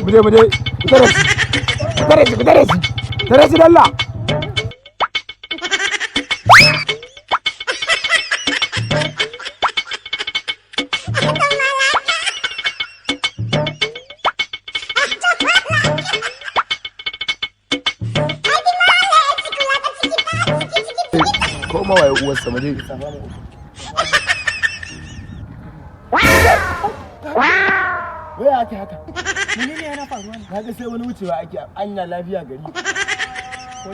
Mu je, mu je. Ku tare shi, ku tare shi, ku tare shi, tare shi dalla. Ko ma waye uwarsa, mu je. Waya ake haka? Menene yana faruwa ne? Na ga sai wani wucewa ake, anya lafiya gari? Ko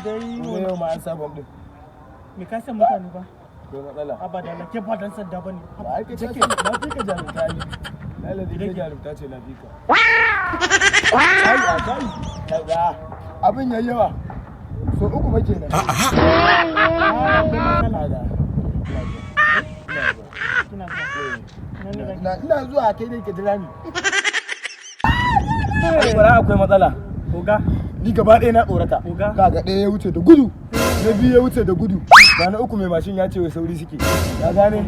dai Ko yau ma an sa bom din? Me ka san mutane ba? Ko matsala? Abada na ke ba dan sanda bane. Ba ai kai take, na fi ka jarumta yi. Lalazi, kai jarumta ce, na fi ka. Ai a kai kaga abin yayi yawa. So uku fa kenan. Kaga. Kina zuwa. Nan ne zaki. Ina zuwa, kai dai ka jira ni. Ai akwai matsala. Oga. Ni gaba ɗaya na tsorata. Oga. Kaga ɗaya ya wuce da gudu. Na biyu ya wuce da gudu. Ga na uku mai mashin ya ce wai sauri suke. Ya gane?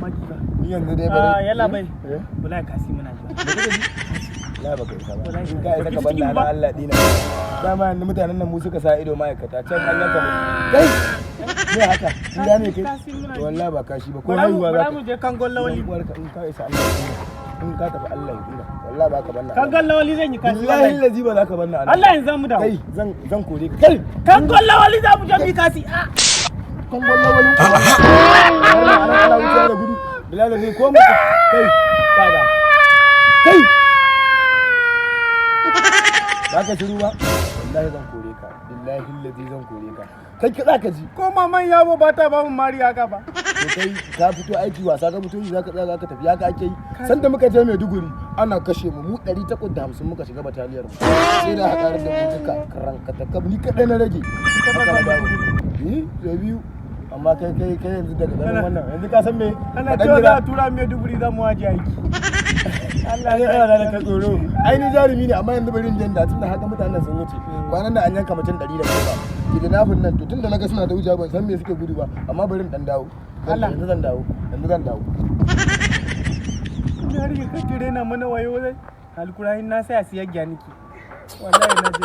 Ni yanzu dai bare. Ah, yalla bai. Eh? Wallahi kasi muna zuwa. La baka isa ba. Wallahi. In ka isa ka Baki banna cikin na ba. Allah dina. Dama yanzu mutanen nan mu suka sa ido, ma'aikata can an yanka mu. Kai! Me haka? In gane kai? Kasi muna To wallahi ba kashi ba ko Bara mu haihuwa za bara ka. mu je kangon lawali. Uwarka, in ka isa Allah ya tsira. In ka tafi Allah ya tsira. Wallahi ba ka banna. Kangon lawali zan yi kasi. Billahi Wallahi. lazi ba za ka banna. Allah yanzu zamu dawo. Kai, zan kore ka. Kai! Kangon lawali za mu je mu yi kasi. Ah. Kan gwallo wani kuma. Ana ana wucewa da gudu. Bilal zai ko mu kai kaga. Kai! Ba ka shiru ba? Wallahi zan kore ka. Billahi lazi zan kore ka. Kai ka za ka ji. Ko maman yabo ba ta ba mu mari haka ba. To kai ka fito aiki, wasa ka fito yi, za ka tsaya za ka tafi haka ake yi? Sanda muka je Maiduguri ana kashe mu, mu 850 muka shiga bataliyar mu, sai da aka karar da mu duka karankatakab, ni kadai na rage. Haka na dawo. Eh, sai biyu. Amma kai kai kai yanzu daga ganin wannan yanzu ka san me? Ana Ka dan cewa jira. za a tura Maiduguri za mu waje aiki. Allah ne ana da ka tsoro. Ai ni jarumi ne, amma yanzu bari in jin da tunda haka mutanen sun wuce. Kwanan nan an yanka mutum 110. Kidnapping nan, to tunda naga suna da wuce ban san me suke gudu ba, amma bari in dan dawo. Allah. Yanzu zan dawo. Yanzu zan dawo. Na rike ka tire na mana wayo zai. Alkurahin na saya siyar gyaniki. Wallahi na je.